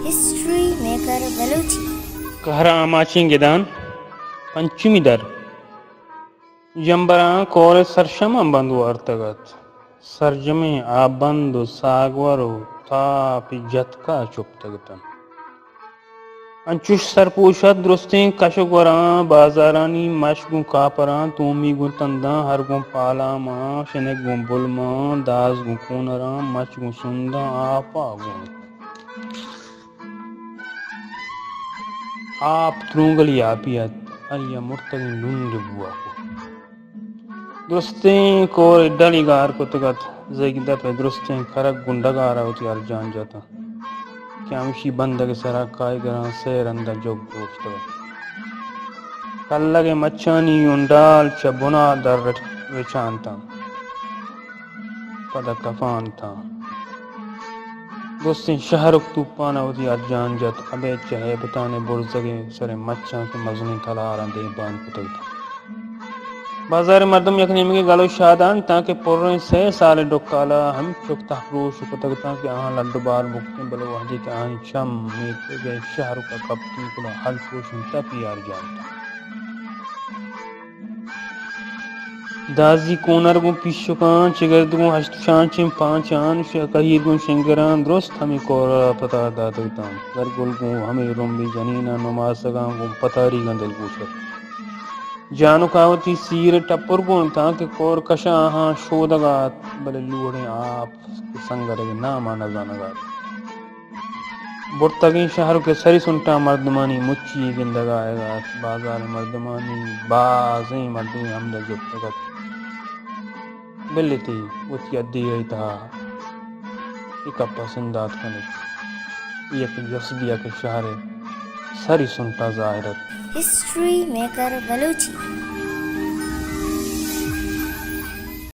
History maker Balochi. کہر ءِ آماچیں گدان، پنچمی در۔ جمبراں کور ءِ سرشماں بند وارتگ ات۔ سرجمیں آبند ءُ ساگور ءُ تاپی جتکا چپتگ اتنت۔ انچش سرپوش ات، درستیں کش ءُ گوراں، بازارانی مش گوں کاپراں، تومی گوں تنداں، ہر گوں پالاماں، شنگ گوں بلماں، داز گوں کونراں، مچ گوں سنداں، آپا گوں آپ ترونگلی آپی ات، آئی ءَ مرتگیں لنڈ بوا کت۔ درستیں کور ءِ ڈلی گار کتگ ات، زیگ دپ ءِ درستیں کرگ گوں ڈگار ءَ وتی ارجان جت انت کہ ہمشی بندگ ءِ سرا کائیگراں سئے رند ءَ جگ اوشتگ ات۔ کلگ ءِ مچانی اونڈال چہ بنا در رچ-، رچانتاں۔ پدا کپان تاں۔ درستیں شہرک توپان ءَ وتی ارجان جت، ابید چہ ہیبتان ءِ برزگ ءِ سر ءِ مچاں کہ مزنیں تلاراں دیمپان کتگ اتاں۔ بازار ءِ مردم یک نیمگے گل ءُ شادان تاں کہ پریں سئے سال ءِ ڈکال ءَ ہمچک تہپروش کتگ اتاں کہ آہاں لڈ ءُ بال بکتیں، بلے وہدے کہ آہانی چم میتگ ءِ شہرک ءَ کپتیں، گڑا ہلپروشیں تپی ارجان تاں۔ دازی کونر گوں پیشکاں، چگرد گوں ہشت شانچیں پانچان، ش-، کہیر گوں شنگراں، درست ہمے کور ءَ پتار داتگ اتاں۔ زرگل گوں ہمے رمبی جنیناں نماسگاں گوں پتاریگاں دلگوش ات۔ جانک ءَ وتی سیر ءِ ٹپر گوں تاں کہ کور کشاں آہاں شودگ ءَ ات، بلے لوڑیں آپ کہ سنگرگ ءِ نام ءَ نہ زانگ ءَ ات۔ برتگیں شہرک ءِ سری سنٹاں مردمانی مچی گندگ ءَ آیگ ءَ ات۔ بازار ءِ مردمانی بازیں مردمے ہمدا جتگ ات۔ بلے تئی وتی ادیگ ءِ تہا اے کپ ءَ سندات کن ات۔ اے یک جست دیگ کہ شہر ءِ سری سنٹاں ظاہر ات۔ History maker Balochi.